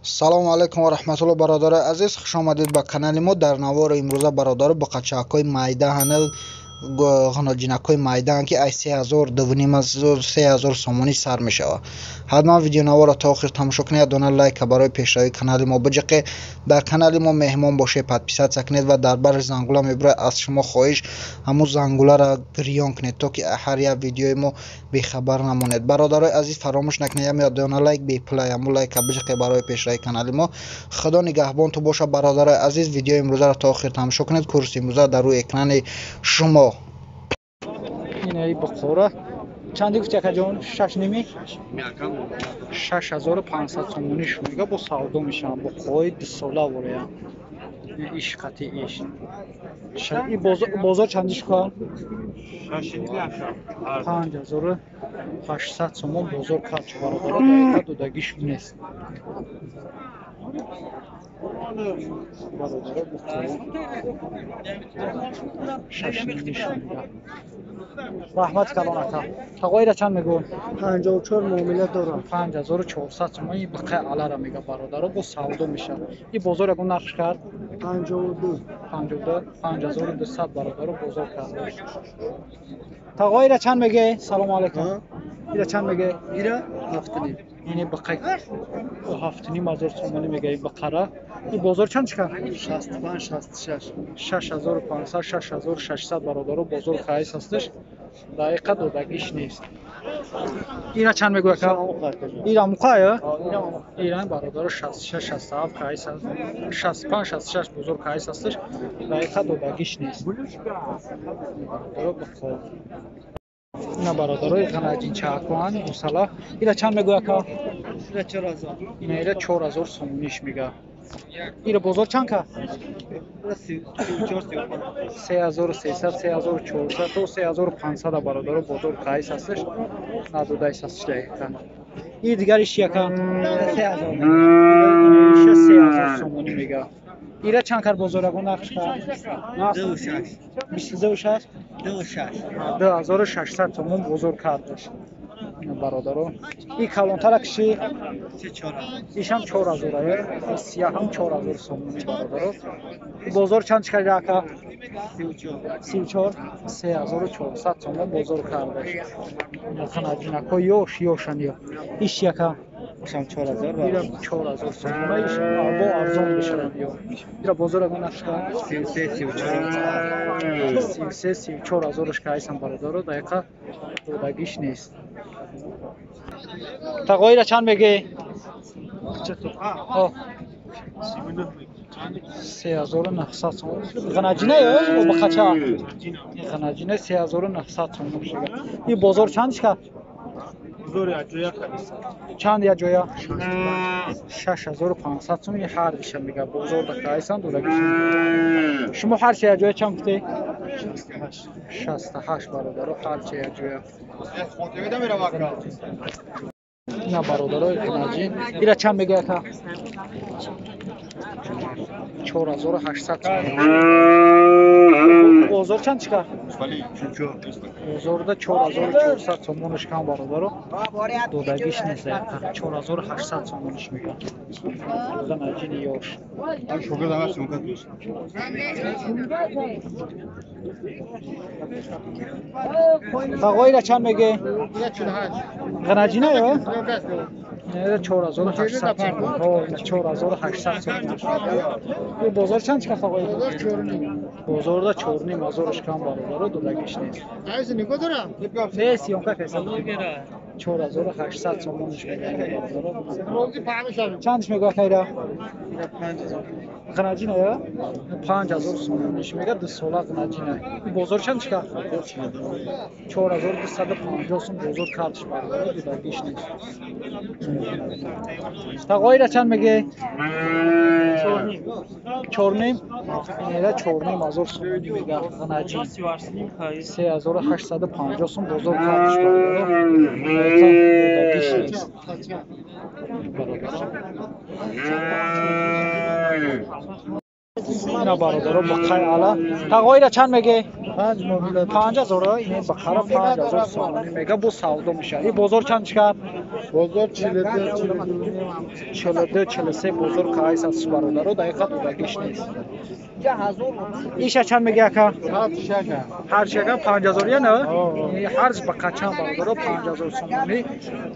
Салому алайкум ва раҳматуллоҳ, бародарои азиз, хуш омадед ба канали мо. Дар навори имрӯза, бародаро, буқачаҳакҳои майда ҳанӯз, ғаноҷинакҳои майдаанд, ки аз 3000, 2500, 3000 сомонӣ сар мешавад. Ҳатман видеонаворро то охир тамошо кунед, як дона лайка барои пешравии канали мо биҷиқед. Дар канали мо меҳмон бошед, подписаться кунед ва дар бари зангула мебурад. Аз шумо хоҳиш, ҳамун зангуларо гирён кунед, то ки ҳар як видеои мо бехабар намонед. Бародарои азиз, фаромӯш накунед, як дона лайк бепулай, ҳамун лайка биҷиқед барои пешравии канали мо. Худо нигаҳбонтон бошад, бародарои азиз. Видеои имрӯзаро то охир тамошо кунед. Курси имрӯза дар рӯи экрани шумо. Инаи Бухора чанди гуфти, акаҷон? Шаш ними, 6500 сомонӣ шумига, бо савдо мешаванд. Буқои дусола вораям, иш қати иш. И бозор чанди шукар? 5800 сомон бозор кард, бародаро, дақиқа додагиш нест, бародаро. Буқо шаш ними шумига. Раҳмат калон, ака. Тағоира чанд мегӯ? 54 муомила дорам. 5400 сомон и биқаи алара мега, бародаро, бо савдо мешавад. И бозор ягон нархш кард? 52. 52, 5200, бародаро, бозор кард. Тағоира чанд меге? Салому алайкум, ира чанд меге? Ира ҳафтним. Ини биқаи 7500 сомонӣ мега и биқара. И бозор чанд чикар? 65, 66. 6500, 6600, бародаро, бозор хаис ҳасташ, дақиқа додагиш нест. Ира чанд мегӯ, ака? Ира муқая? Ира, бародаро, 66, 67 хаис, 65, 66 бозор хаис ҳасташ, дақиқа додагиш нест, бародаро. Бихо ина, бародарои, ғанаҷинчаакоан мусала. Ира чанд мегӯ, ака? Ира 4000. Ина ира 4000 сомониш мега. Ира бозор чанд кард? 3300, 3400 то 3500, бародаро, бозор қайс ҳасташ, надодаис ҳасташ дақиқа. И дигариш яка? Иша 3000 сомонӣ мега. Ира чанд кард бозор, ягон нархш кард? 22 шаш, 2600 сомон бозор кардаш, бародаро. И калонтара киши ишам 4000, сияҳам 4000 сомонӣ, бародаро. Бозор чанд чӣ карди, ака? 34, 3400 сомон бозор кардаш. Ханаҷинако ёш ёшан ё. Иш яка? 4000 сомона, иш бо арзон мешаванд ё. Ира бозор ягон нархш кард? 33, 34 ҳазораш кайсам, бародаро, дақиқа додагиш нест. Тағоира чанд мегӣ? 3900 сомон. Ғанаҷина ё бақача? Ғанаҷина 3900 сомон шуда. И бозор чанд шикар? Чанд як ҷоя? 6500 сомон ҳар диша мега. Бозор да кайсан, додагиш. Шумо ҳар се як ҷоя чанд гуфтед? 68, бародаро, ҳар се як ҷоя. Ина, бародарои, ғанаҷин. Ира чанд мега, ака? 4800 сомон. Бозор чанд чикар? Бозорда 4400 сомонаш кам, бародаро, додагиш нест. 4800 сомонаш мега. Ғанаҷини ёш. Тағоира чанд меге? Ғанаҷина ё? 4800 сомон. 4800 сомон. Бозор чанд чикар, тағои? Бозорда чорним ҳазораш кам, бародаро, додагиш нест. Нест, ёнка кайса. 4800 сомонаш мега, бародаро. Чандиш мега, хайра? Ғанаҷина ё? 5000 сомониш мега, дусола ғанаҷина. Бозор чанд чикар? 4250 сом бозор кардиш, бародаро, додагиш нест. Тағоира чанд меге? Чорним? Ира 4500 сомонӣ мега ғанаҷин. 3850 сом бозор кардиш, бародаро. Додагиш нест. Бародаро. Ина, бародаро, бақаи ала. Тағоира чанд меге? 5000. Ин бақара 5000 сомонӣ мега, бо савдо мешавад. И бозор чанд чикар? Бозор 42 42 43 бозор кайс аст бародаро, дақиқа додагиш нест. Иша чанд меги ака? Ҳар шака 5000 я на? Ҳарж ба қачан бародаро 5000 сомонӣ.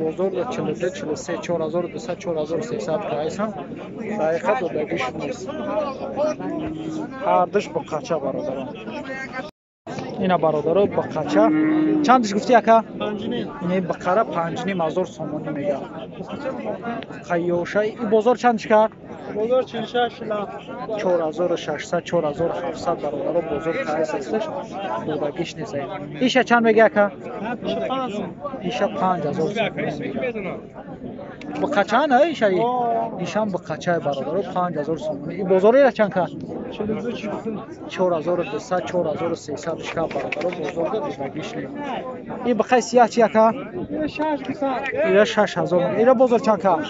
Бозор 42 43 4200 4300 кайсам. Дақиқа додагиш нест. Ҳардуш ба қача бародаро. Ина бародаро ба қача. Чандиш гуфти ака? Ина бақара 5,5 ҳазор сомонӣ мега. Қайёша и бозор чандиш кард? Бозор 46 4600 4700 бародаро бозор кайс асташ додагиш нест. Иша чанд мега ака? Иша 5000 сомонӣ мега. Бақача на иша? Ишам бақача бародаро 5000 сомонӣ. И бозор ира чанд кард? 4200 4300 шка бародаро бозорда додагиш нест. И бақай сияҳ чи ака? Ира 6000. Ира бозор чанд кард?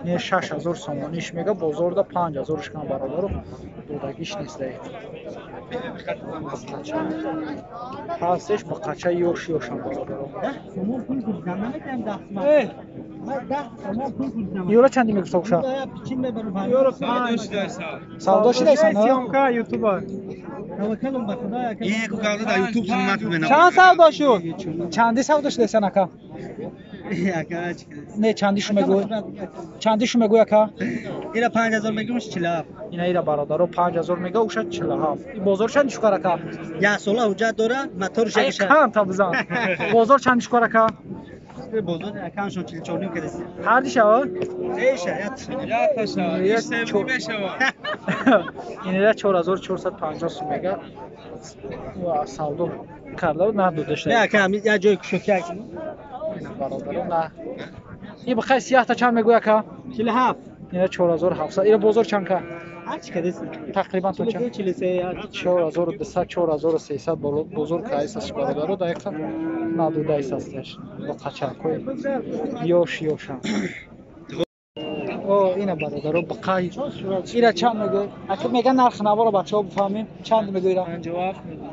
Не 6000 сомониш мега бозорда 5000 шкан бародаро додагиш нест. Ҳастеш бақача ёш ёшам бародаро. Юра чанди мегуфта уша? Савдо шидайсан? Чанд савдо шуд? Чанди савдо шидайсан ака? Не, чандишу мегӯй? Чандишу мегӯй ака? Ира 5000 мегӯм, 47. Ина ира бародаро 5000 мега, уша 47. И бозор чанди шукар ака? Як сола ҳуҷҷат дора, моторш Ай кам та бизан. Бозор чанди шукар ака? Бозор акамшон 44 ним кадаси. Ҳардиша о? Эша, яташа. Ина 4450 сум мега. Ва савдо карда надодашта. Не ака, як ҷои кушоки ака. Бародаро на. И бақай сияҳта чанд мегӯй ака? 47. Ина 4700. Ира бозор чанд ка? Ҳарчи кадаси. Тақрибан то чанд? 43. 4200 4300 бозор кайс аст бародаро, дақиқа надодайс асташ. Бо қачакҳои ёш ёшам. О, ина бародаро бақай. Ира чанд мегӯй? Ака мега нархи наворо бачаҳо бифаҳмем. Чанд мегӯй ира?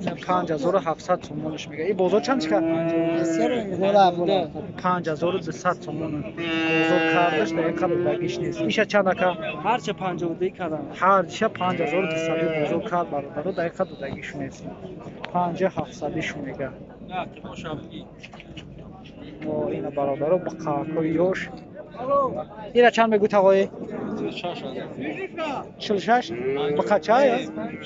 5700 сомониш мега. И бозор чанд чика? 5200 сомон. Бозор кардаш дақиқа додагиш нест. Иша чанд ака? Ҳарча 52 кардам. Ҳарча 5200 бозор кард бародаро, дақиқа додагиш нест. 5700 шу мега. О, ина бародаро бақакҳои ёш. Ира чанд мегӯй тағои? 46? Бақача?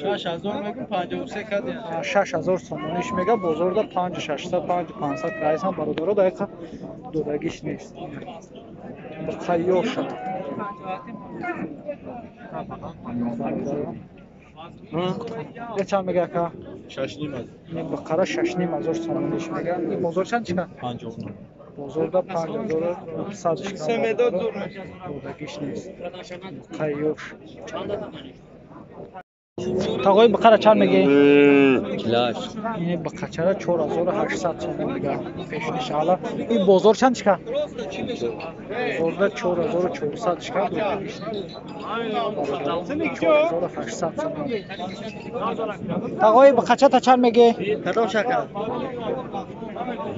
6000 мегӯм, 53 кардем. 6000 сомониш мега, бозорда 5600 5500 райсам бародаро, дақиқа додагиш нест. Бақа ёша. Ира чанд мега ака? 6,5. Ин бақара 6,5 ҳазор сомониш мега. Ин бозор чанд чика? 59. Бозорда 5900 шкан додагиш нест. Қайёш. Тағои бақара чанд мегӣ? 48. Ин бақачара 4800 сомон мега пешниш ҳала. Ин бозор чанд шка? Бозорда 4400 шка додагиш нест. 4800 сомон. Тағои бақачата чанд мегӣ? Кадом шака?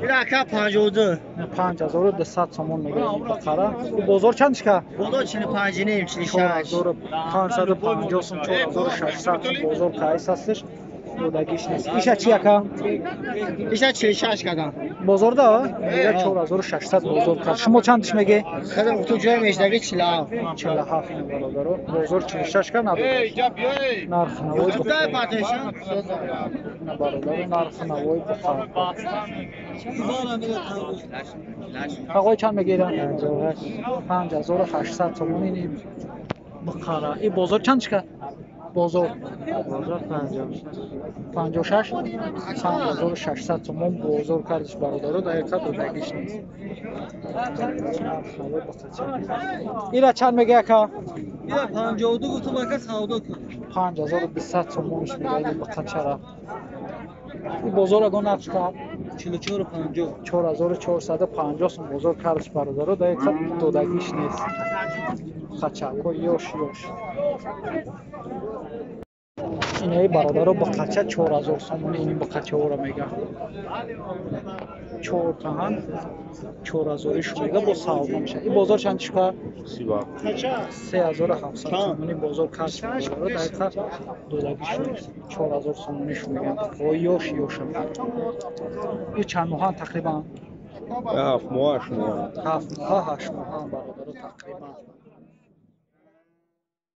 Ира ака 52. 5200 сомон мега ин бақара. Ин бозор чанд шка? Бозор 45 ним, 46. 4550 сом, 4600 сом бозор кайс асташ. Додагиш нест. Иша чи ака? Иша 46 кардам. Бозорда? Мега 4600 бозор кард. Шумо чандиш меге? Хеле ту ҷои мешдаги 47. 47 ина бародаро. Бозор 46 кар надод. Нархи навои ина бародаро, нархи навои бухар. Тағои чанд мегирам? 5800 сомон ин бухара. Ин бозор чанд шикар? Бозор Бозор 56. 56 5600 сомон бозор кардиш бародаро, дақиқа додагиш нест. Ира чанд мега ака? Ира 52 гуфтум ака, савдо кун. 5200 сомониш мега ин бақачара. Ин бозор ягон нарх кард? 44 50. 4450 сом бозор кардиш бародаро, дақиқа додагиш нест. Қачакҳо ёш ёш. Инаи бародаро буқача 4000 сомонӣ, ини буқачаҳоро мега. Чор таҳан 4000 мега, бо савдо мешавад. Ин бозор чанд шука? 3700 сомонӣ бозор кард бародаро, дақиқа додагиш нест. 4000 сомониш меган. Ой, ёш ёша. Ин чанд моҳан тақрибан? 7 моҳ, 8 моҳ. 7 моҳа, 8 моҳа бародаро тақрибан.